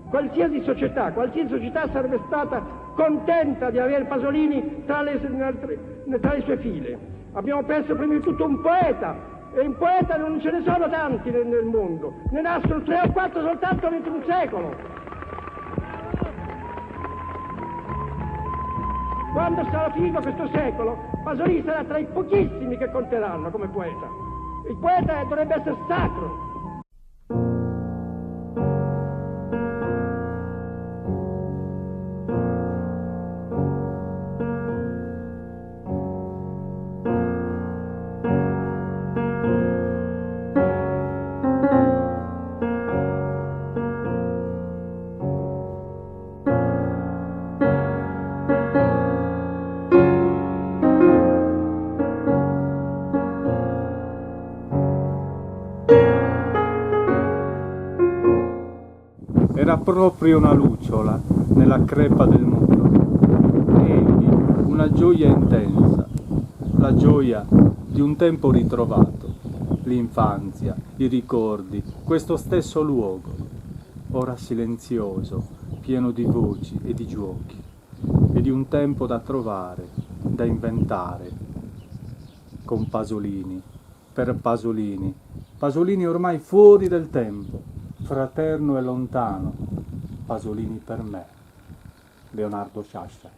Qualsiasi società, qualsiasi società sarebbe stata contenta di avere Pasolini tra le, tra le sue file. Abbiamo perso prima di tutto un poeta, e un poeta non ce ne sono tanti nel, nel mondo, ne nascono tre o quattro soltanto dentro un secolo. Quando sarà finito questo secolo, Pasolini sarà tra i pochissimi che conteranno come poeta. Il poeta dovrebbe essere sacro. Era proprio una lucciola nella crepa del muro. Ebbi una gioia intensa, la gioia di un tempo ritrovato, l'infanzia, i ricordi, questo stesso luogo, ora silenzioso, pieno di voci e di giochi, e di un tempo da trovare, da inventare, con Pasolini, per Pasolini, Pasolini ormai fuori del tempo, fraterno e lontano, Pasolini per me. Leonardo Sciascia.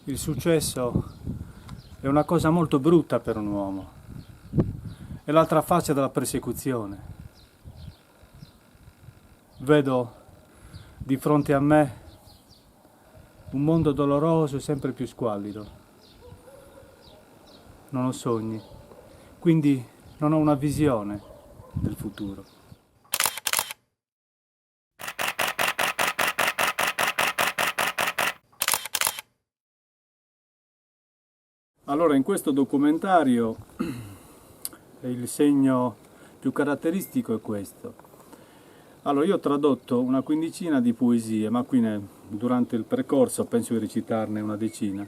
Il successo è una cosa molto brutta per un uomo. È l'altra faccia della persecuzione. Vedo di fronte a me un mondo doloroso e sempre più squallido. Non ho sogni, quindi non ho una visione del futuro. Allora, in questo documentario il segno più caratteristico è questo. Allora, io ho tradotto una quindicina di poesie, ma qui ne, durante il percorso penso di recitarne una decina.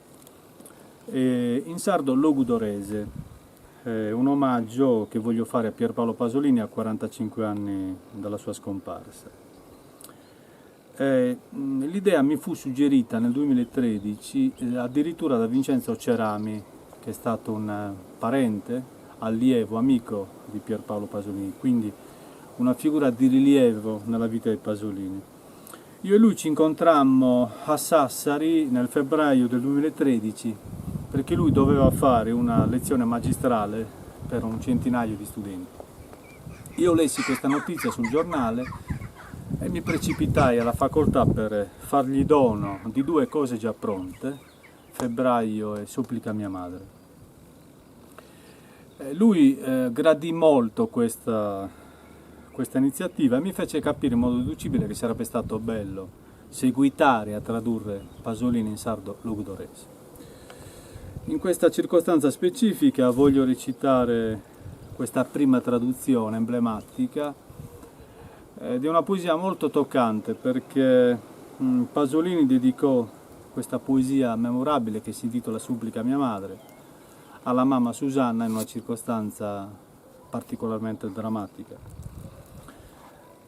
E in sardo logudorese, eh, un omaggio che voglio fare a Pierpaolo Pasolini a 45 anni dalla sua scomparsa. Eh, l'idea mi fu suggerita nel 2013 eh, addirittura da Vincenzo Cerami, che è stato un eh, parente, allievo, amico di Pierpaolo Pasolini, quindi una figura di rilievo nella vita di Pasolini. Io e lui ci incontrammo a Sassari nel febbraio del 2013 perché lui doveva fare una lezione magistrale per un centinaio di studenti. Io lessi questa notizia sul giornale e mi precipitai alla facoltà per fargli dono di due cose già pronte, Febbraio e Supplica mia madre. Eh, lui eh, gradì molto questa, questa iniziativa e mi fece capire in modo deducibile che sarebbe stato bello seguitare a tradurre Pasolini in sardo logudorese. In questa circostanza specifica voglio recitare questa prima traduzione emblematica eh, di una poesia molto toccante perché mh, mm, Pasolini dedicò questa poesia memorabile che si intitola Supplica mia madre alla mamma Susanna in una circostanza particolarmente drammatica,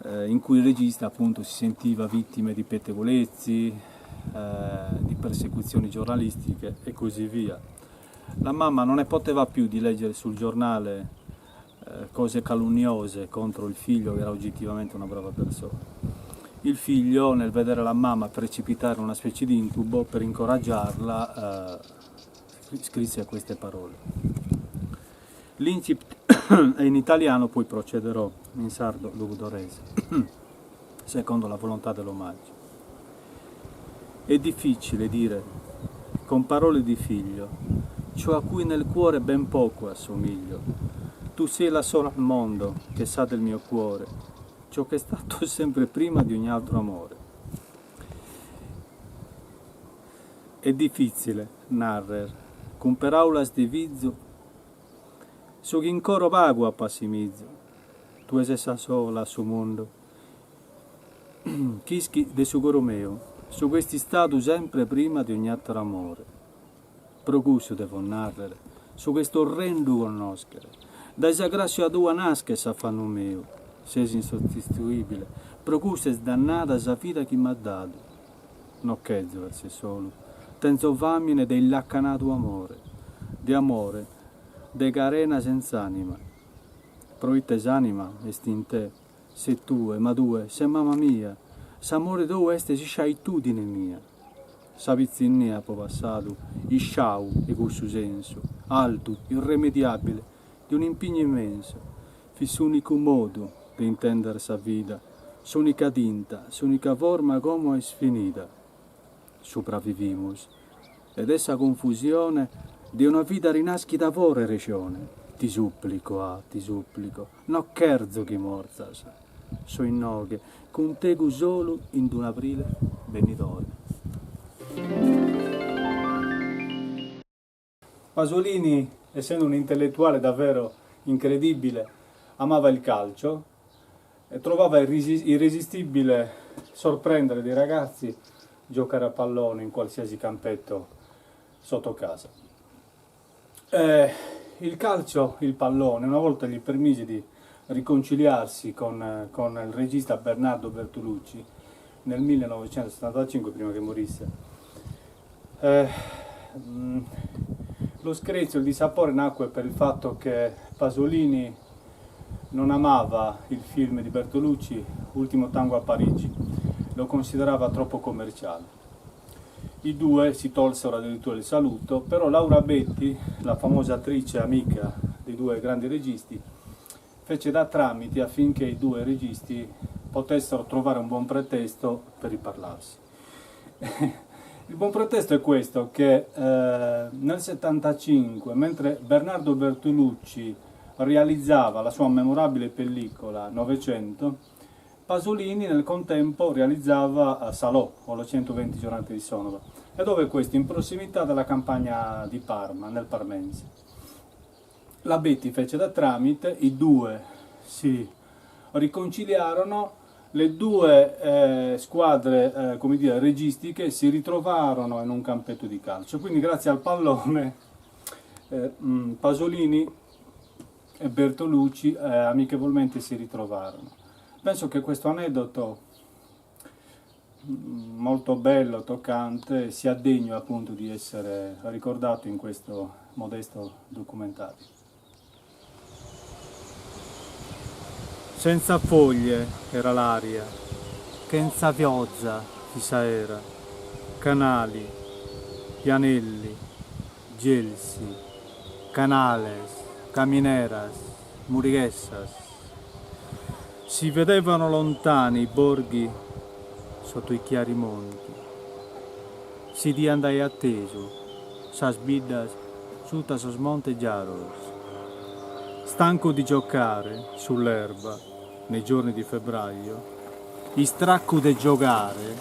eh, in cui il regista appunto si sentiva vittima di pettegolezzi, eh, di persecuzioni giornalistiche e così via. La mamma non ne poteva più di leggere sul giornale eh, cose calunniose contro il figlio che era oggettivamente una brava persona. Il figlio, nel vedere la mamma precipitare in una specie di incubo, per incoraggiarla, eh, scrisse queste parole. L'incipit è in italiano, poi procederò in sardo logudorese. Secondo la volontà dell'omaggio. È difficile dire, con parole di figlio, ciò a cui nel cuore ben poco assomiglio. Tu sei la sola al mondo che sa del mio cuore, ciò che è stato sempre prima di ogni altro amore. Est difìtzile narrer, cun peràulas de fizu, su chi in coro pagu apo assimizu. Tue ses sa sola a su mundu chi ischit de su coro meu su chi est istadu sempre prima de ogn'àteru amore. Pro cussu devo narrer su ch'est orrendu connòschere. Dae sa gràssia tua naschet s'afannu meu. Ses insostituìbile, pro cussu est dannada sa vida chi m'as dadu. No cherzo esser solu, tenzo fàmine de illacanadu amore, de amore de carena senz'ànima. Proite s'ànima est in te, ses tue, ma tue ses mama mia, s'amore tou est s'isciaitùdine mia. Sa pitzinnia apo passadu isciau 'e cussu sensu, altu, irremediàbile, de un'impignu immensu. Fit s'ùnicu modu de intender sa vida, s'ùnica tinta, s'ùnica forma como est finida. Supravivimus. Ed est sa confusione de una vida rinaschida fora 'e rejone. Ti sùplico, ah, ti sùplico, no cherzo chi morzas. So inoghe, cun tegus solu in d'un'abrile benidore. Pasolini, essendo un intellettuale davvero incredibile, amava il calcio e trovava irresistibile sorprendere dei ragazzi giocare a pallone in qualsiasi campetto sotto casa. Il calcio, il pallone, una volta gli permise di riconciliarsi con con il regista Bernardo Bertolucci nel 1975, prima che morisse. Lo screzio, il dissapore nacque per il fatto che Pasolini non amava il film di Bertolucci, Ultimo tango a Parigi, lo considerava troppo commerciale. I due si tolsero addirittura il saluto, però Laura Betti, la famosa attrice amica dei due grandi registi, fece da tramite affinché i due registi potessero trovare un buon pretesto per riparlarsi. Il buon pretesto è questo, che nel 75, mentre Bernardo Bertolucci realizzava la sua memorabile pellicola Novecento, Pasolini nel contempo realizzava Salò, o le 120 giornate di Sodoma, e dove questo? In prossimità della campagna di Parma, nel Parmense. La Betti fece da tramite, i due si riconciliarono, le due squadre, come dire, registiche si ritrovarono in un campetto di calcio. Quindi grazie al pallone Pasolini e Bertolucci amichevolmente si ritrovarono. Penso che questo aneddoto molto bello, toccante, sia degno appunto di essere ricordato in questo modesto documentario. Senza foglie era l'aria, chentza fioza fit s'aera, canali, pianelli, gelsi, canales, camineras, murighessas. Si vedevano lontani i borghi sotto i chiari monti. Si 'idian dae atesu sas biddas suta sos montes giaros. Stanco di giocare sull'erba nei giorni di febbraio, istraccu de giogare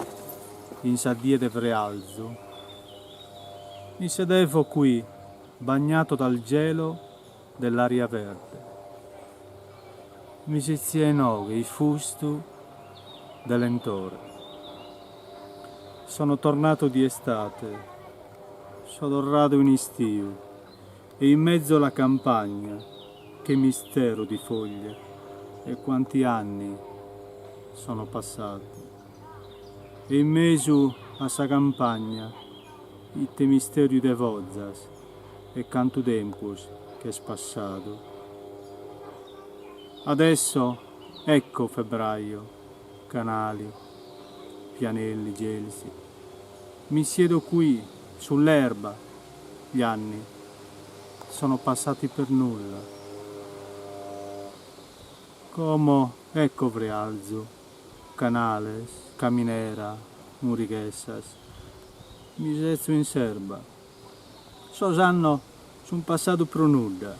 in sa die de frealzu, mi sedevo qui bagnato dal gelo dell'aria verde. Mi setzia inoghe ifustu de lentore. Sono tornato di estate, so torradu in istiu e in mezzo alla campagna che mistero di foglie e quanti anni sono passati. E in mesu a sa campagna ite misteriu de fozas e cantu tempus ch'est passadu. Adesso ecco febbraio, canali, pianelli, gelsi. Mi siedo qui, sull'erba, gli anni sono passati per nulla. Como ecco frealzu. Canales, caminera, murighessas. Mi setzo in s'erba. Sos annos sun passados pro nudda.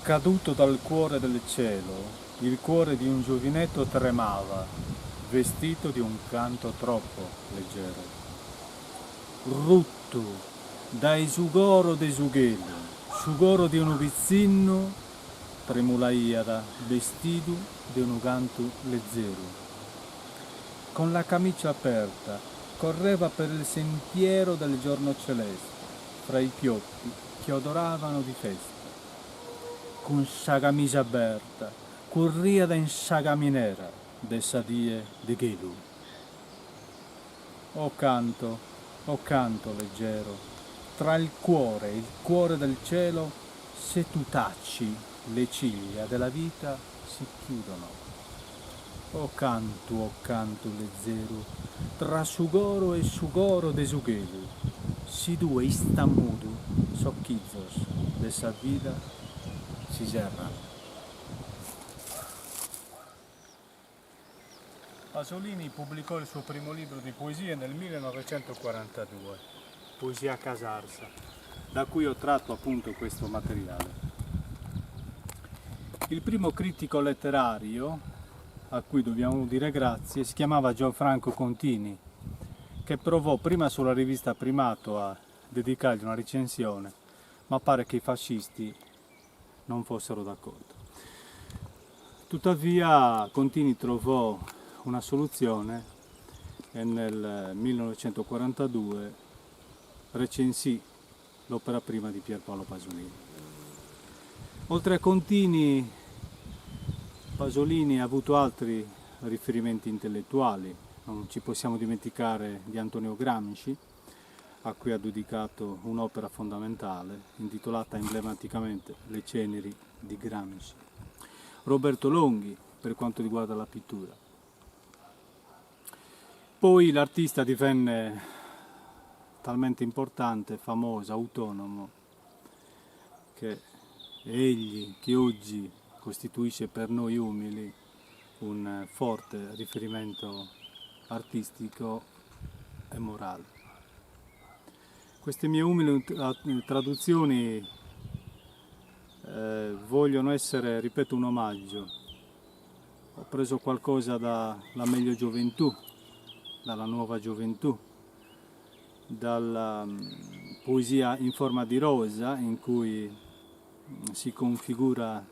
Caduto dal cuore del cielo, il cuore di un giovinetto tremava, vestito di un canto troppo leggero. Ruttu dae su coro de su chelu, su coro de unu pitzinnu tremulaiat bestidu de unu cantu lezeru. Con la camicia aperta correva per il sentiero del giorno celeste, fra i pioppi che odoravano di festa. Cun sa camisa aberta curriat in sa caminera de sa die de chelu. Oh canto, oh canto leggero, tra il cuore e il cuore del cielo, se tu taci le ciglia della vita si chiudono. Oh cantu, oh cantu lezeru, tra su coro e su coro de su chelu, si tue istas mudu sos chizos de sa vida si serran. Pasolini pubblicò il suo primo libro di poesie nel 1942, Poesia Casarsa, da cui ho tratto appunto questo materiale. Il primo critico letterario a cui dobbiamo dire grazie si chiamava Gianfranco Contini, che provò prima sulla rivista Primato a dedicargli una recensione, ma pare che i fascisti non fossero d'accordo. Tuttavia Contini trovò una soluzione e nel 1942 recensì l'opera prima di Pierpaolo Pasolini. Oltre a Contini, Pasolini ha avuto altri riferimenti intellettuali, non ci possiamo dimenticare di Antonio Gramsci, a cui ha dedicato un'opera fondamentale intitolata emblematicamente Le ceneri di Gramsci. Roberto Longhi per quanto riguarda la pittura. Poi l'artista divenne talmente importante, famoso, autonomo, che egli, che oggi costituisce per noi umili un forte riferimento artistico e morale. Queste mie umili traduzioni eh, vogliono essere, ripeto, un omaggio. Ho preso qualcosa dalla meglio gioventù, dalla nuova gioventù, dalla mm, poesia in forma di rosa in cui si configura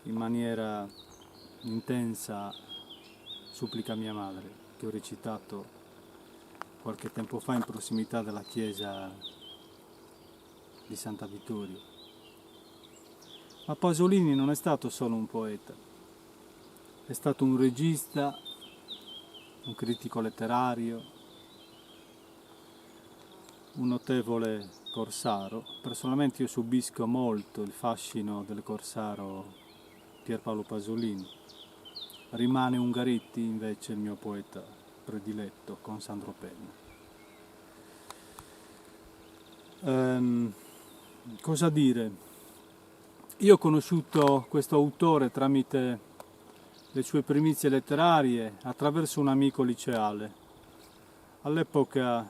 in maniera intensa Supplica mia madre, che ho recitato qualche tempo fa in prossimità della chiesa di Santa Vittoria. Ma Pasolini non è stato solo un poeta, è stato un regista, un critico letterario, un notevole corsaro. Personalmente io subisco molto il fascino del corsaro Pierpaolo Pasolini. Rimane Ungaretti invece il mio poeta prediletto con Sandro Penna. Um, cosa dire? Io ho conosciuto questo autore tramite le sue primizie letterarie attraverso un amico liceale. All'epoca,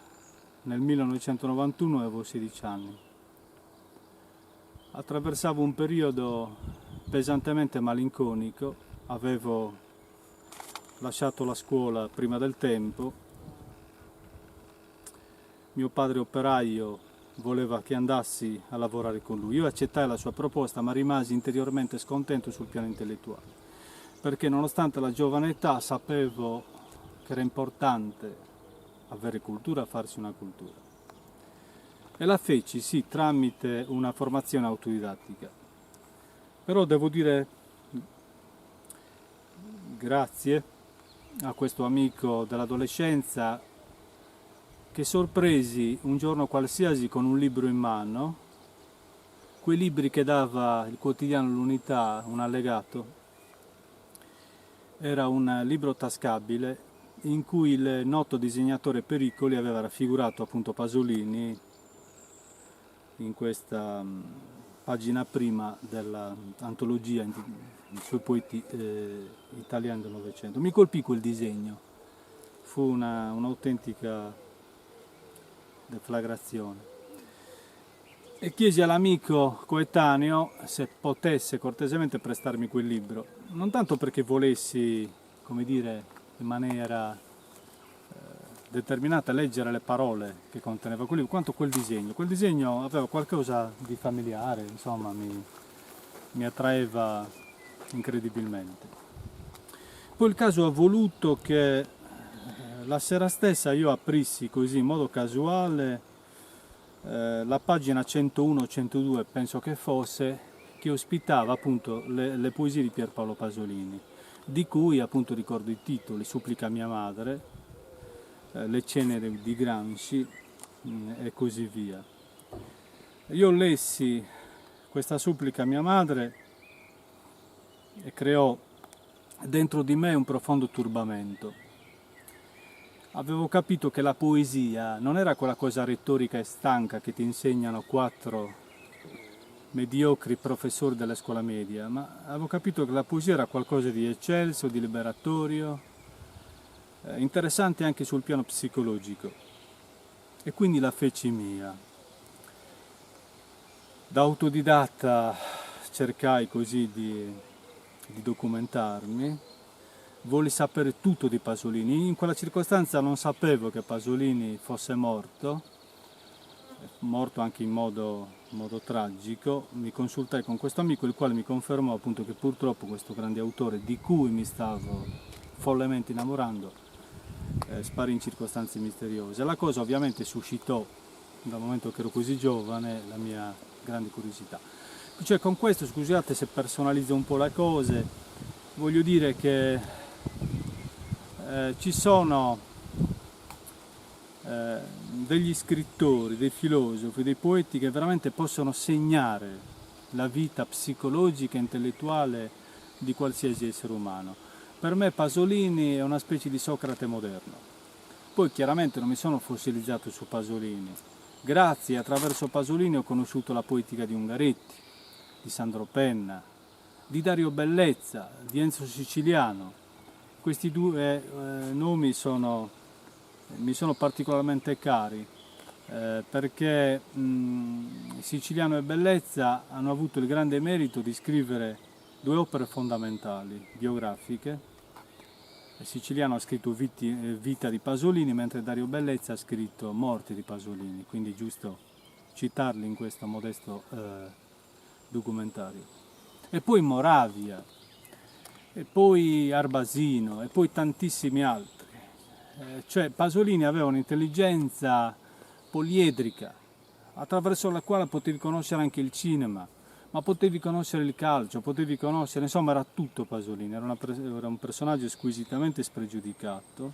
nel 1991, avevo 16 anni. Attraversavo un periodo pesantemente malinconico, avevo lasciato la scuola prima del tempo, mio padre operaio voleva che andassi a lavorare con lui. Io accettai la sua proposta, ma rimasi interiormente scontento sul piano intellettuale, perché nonostante la giovane età sapevo che era importante avere cultura, farsi una cultura. E la feci, sì, tramite una formazione autodidattica. Però devo dire grazie a questo amico dell'adolescenza che sorpresi un giorno qualsiasi con un libro in mano, quei libri che dava il quotidiano L'Unità, un allegato, era un libro tascabile in cui il noto disegnatore Pericoli aveva raffigurato appunto Pasolini in questa mm, pagina prima dell'antologia Sui poeti italiani del Novecento. Mi colpì quel disegno, fu una un'autentica deflagrazione. E chiesi all'amico coetaneo se potesse cortesemente prestarmi quel libro, non tanto perché volessi, come dire, in maniera determinata leggere le parole che conteneva quel libro, quanto quel disegno. Quel disegno aveva qualcosa di familiare, insomma, mi, mi attraeva incredibilmente. Poi il caso ha voluto che la sera stessa io aprissi così in modo casuale la pagina 101-102, penso che fosse, che ospitava appunto le, le poesie di Pierpaolo Pasolini, di cui appunto ricordo i titoli, Supplica mia madre, Le ceneri di Gramsci e così via. Io lessi questa supplica a mia madre e creò dentro di me un profondo turbamento. Avevo capito che la poesia non era quella cosa retorica e stanca che ti insegnano quattro mediocri professori della scuola media, ma avevo capito che la poesia era qualcosa di eccelso, di liberatorio, interessante anche sul piano psicologico. E quindi la feci mia. Da autodidatta cercai così di, di documentarmi, volli sapere tutto di Pasolini. In quella circostanza non sapevo che Pasolini fosse morto, morto anche in modo, modo tragico. Mi consultai con questo amico, il quale mi confermò appunto che purtroppo questo grande autore di cui mi stavo follemente innamorando sparì in circostanze misteriose. La cosa ovviamente suscitò, dal momento che ero così giovane, la mia grande curiosità. Cioè con questo, scusate se personalizzo un po' la cosa, voglio dire che ci sono degli scrittori, dei filosofi, dei poeti che veramente possono segnare la vita psicologica e intellettuale di qualsiasi essere umano. Per me Pasolini è una specie di Socrate moderno. Poi chiaramente non mi sono fossilizzato su Pasolini. Grazie, attraverso Pasolini ho conosciuto la poetica di Ungaretti, di Sandro Penna, di Dario Bellezza, di Enzo Siciliano. Questi due nomi mi sono particolarmente cari perché Siciliano e Bellezza hanno avuto il grande merito di scrivere due opere fondamentali, biografiche. Siciliano ha scritto Vita di Pasolini, mentre Dario Bellezza ha scritto Morte di Pasolini, quindi è giusto citarli in questo modesto documentario. E poi Moravia, e poi Arbasino, e poi tantissimi altri. Cioè Pasolini aveva un'intelligenza poliedrica, attraverso la quale potevi conoscere anche il cinema, ma potevi conoscere il calcio, potevi conoscere, insomma era tutto Pasolini, era un personaggio squisitamente spregiudicato.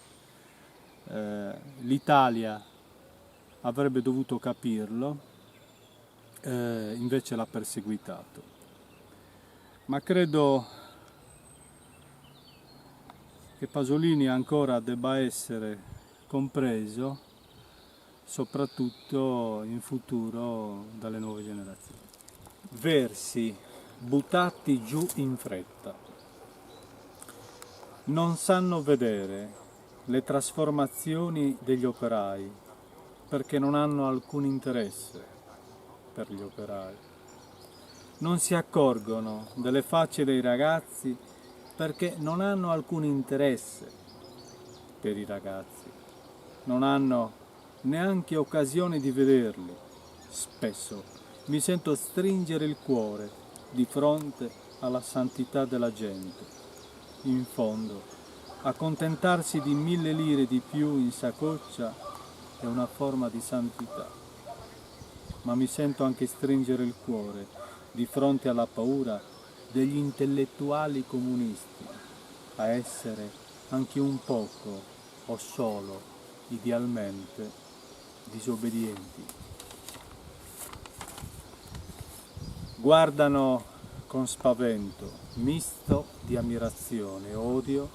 L'Italia avrebbe dovuto capirlo, invece l'ha perseguitato. Ma credo che Pasolini ancora debba essere compreso, soprattutto in futuro dalle nuove generazioni. Versi buttati giù in fretta. Non sanno vedere le trasformazioni degli operai perché non hanno alcun interesse per gli operai. Non si accorgono delle facce dei ragazzi perché non hanno alcun interesse per i ragazzi. Non hanno neanche occasione di vederli. Spesso mi sento stringere il cuore di fronte alla santità della gente. In fondo, accontentarsi di 1000 lire di più in saccoccia è una forma di santità. Ma mi sento anche stringere il cuore di fronte alla paura degli intellettuali comunisti a essere anche un poco o solo idealmente disobbedienti. Guardano con spavento, misto di ammirazione e odio,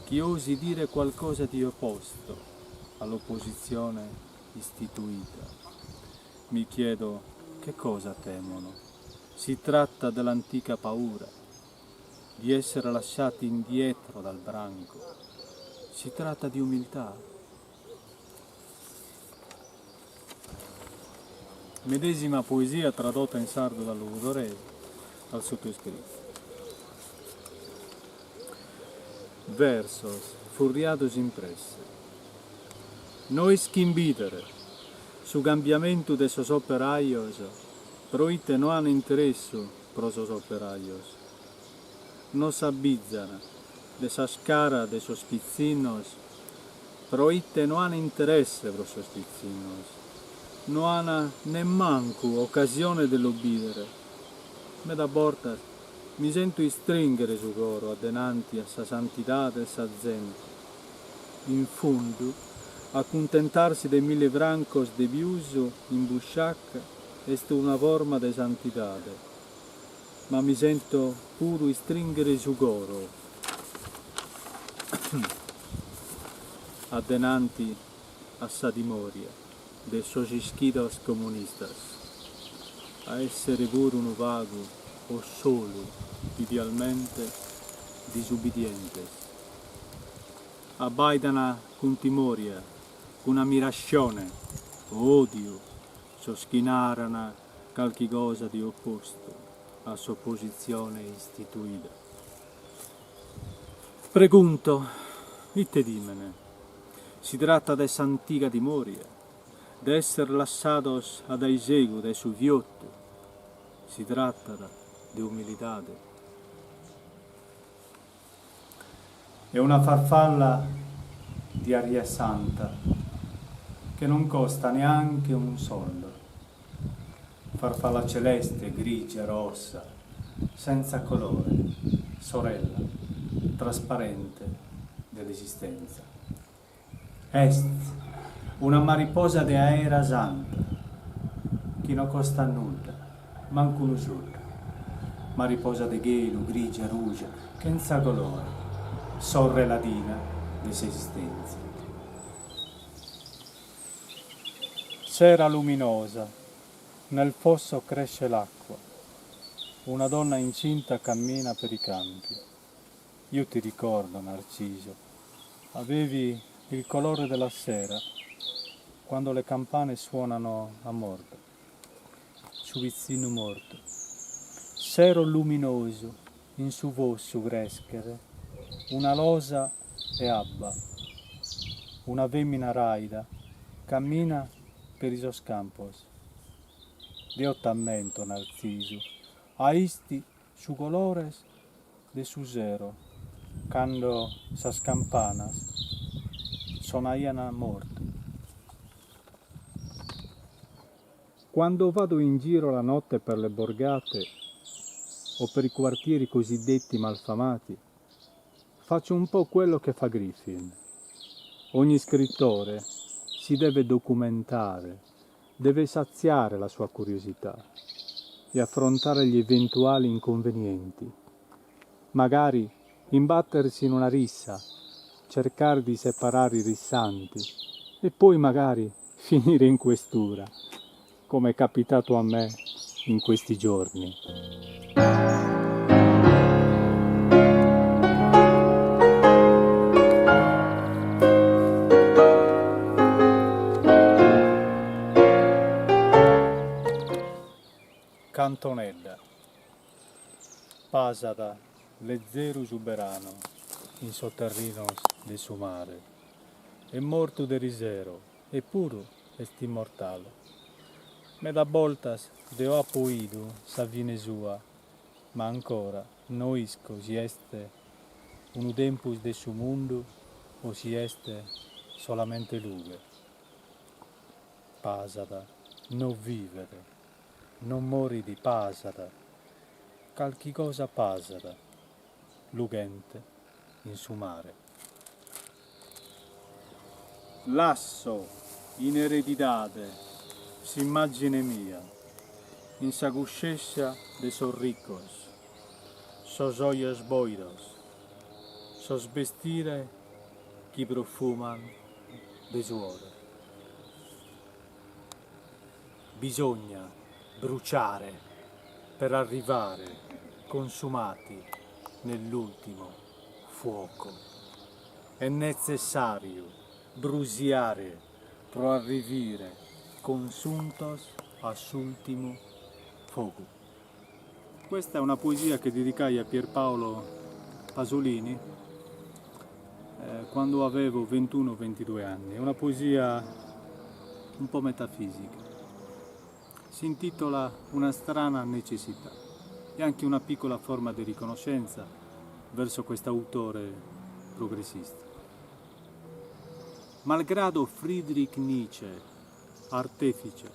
chi osi dire qualcosa di opposto all'opposizione istituita. Mi chiedo che cosa temono. Si tratta dell'antica paura. di essere lasciati indietro dal branco. Si tratta di umiltà? Medesima poesia tradotta in sardu dal logudorese, dal sottoscritto. Versos furriados in presse. No ischin bìdere su cambiamentu de sos operajos proite no an interessu pro sos operajos. No s'abizan de sas caras de sos pitzinnos proite no an interesse pro sos pitzinnos. No an nemmancu ocasione de los bìdere. Meda bortas mi sento istrìnghere su coro addenanti a sa santidade 'e sa zente. In fundu, acuntentarsi de mille francos de pius in busciaca est una forma de santidade. Ma mi sento puru istrìnghere su coro addenanti a sa timòria de sos ischidos comunistas, a èssere puru unu pagu o solu idealmente disubbidientes. Abbàidan cun timòria, cun ammirascione o òdiu sos chi naran calchi cosa de opostu a s'opositzione istituida. Pregunto, ite timen? Si tratat de s'antiga timòria, de esser lassados a dae segus dae su fiotu? Si tratat de umilidade? È una farfalla di aria santa che non costa neanche un soldo. Farfalla celeste, grigia, rossa, senza colore, sorella trasparente dell'esistenza. Est una mariposa de aera santa chi no costat nudda, mancu unu soddu. Mariposa de chelu, grigia, ruja, chentza colore, sorre ladina de s'esistèntzia. Sera luminosa, nel fosso cresce l'acqua, una donna incinta cammina per i campi. Io ti ricordo, Narciso, avevi il colore della sera, quando le campane suonano a morto. Su pitzinnu mortu. Sero luminosu, in su fossu creschet una losa 'e abba. Una femina raida cammina peri sos campos. Deo t'ammento, Nartzisu, aisti su colore de su sero, cando sas campanas sonaian a mortu. Quando vado in giro la notte per le borgate o per i quartieri cosiddetti malfamati, faccio un po' quello che fa Griffin. Ogni scrittore si deve documentare, deve saziare la sua curiosità e affrontare gli eventuali inconvenienti. Magari imbattersi in una rissa, cercare di separare i rissanti e poi magari finire in questura, come è capitato a me in questi giorni. Cantonedda. Pasat lezeru su beranu in sos terrinos de su mare. Est mortu derisero, eppuru est immortale. Meda boltas deo apo 'idu sa fine sua, ma ancora no isco si est unu tempus de su mundu o si est solamente lughe. Pasat, no vivet, no morit, pasat, calchi cosa pasat, lughente in su mare. Lasso in eredidade s'immagine mia in sa cuscescia de sos riccos, sos ojos boidos, sos bestire chi profuman de suore. Bisogna bruciare per arrivare consumati. nell'ultimo fuoco. Est netzessàriu brusiare pro arrivire consuntos a s'ùltimu fogu. Questa è una poesia che dedicai a Pierpaolo Pasolini quando avevo ventuno ventidue anni. È una poesia un po' metafisica. Si intitola Una strana necessità. È anche una piccola forma di riconoscenza verso quest'autore progressista. Malgrado Friedrich Nietzsche, artefice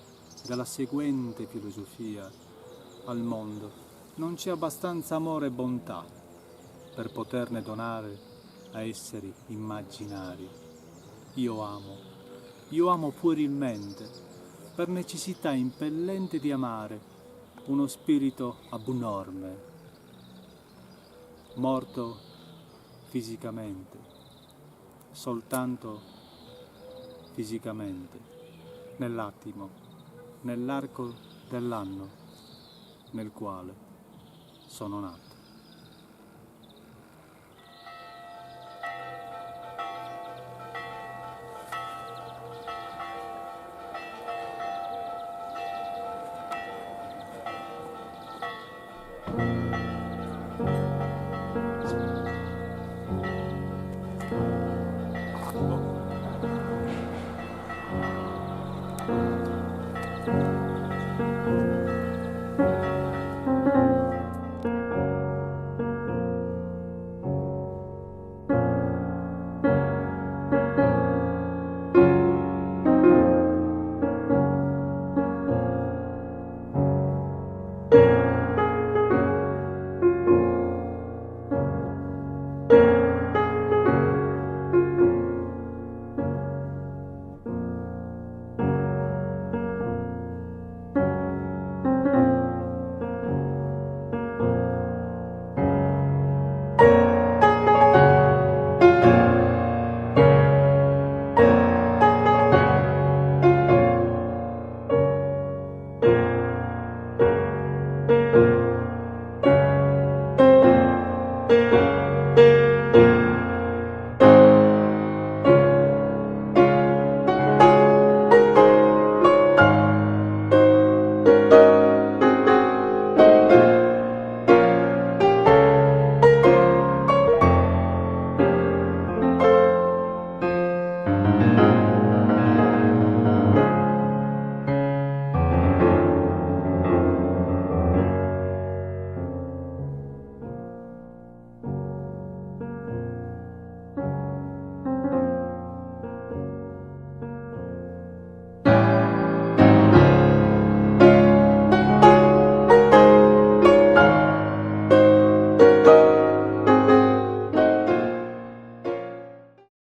della seguente filosofia al mondo non c'è abbastanza amore e bontà per poterne donare a esseri immaginari. Io amo, io amo puerilmente, per necessità impellente di amare, uno spirito abnorme, morto fisicamente, soltanto fisicamente, nell'attimo, nell'arco dell'anno nel quale sono nato.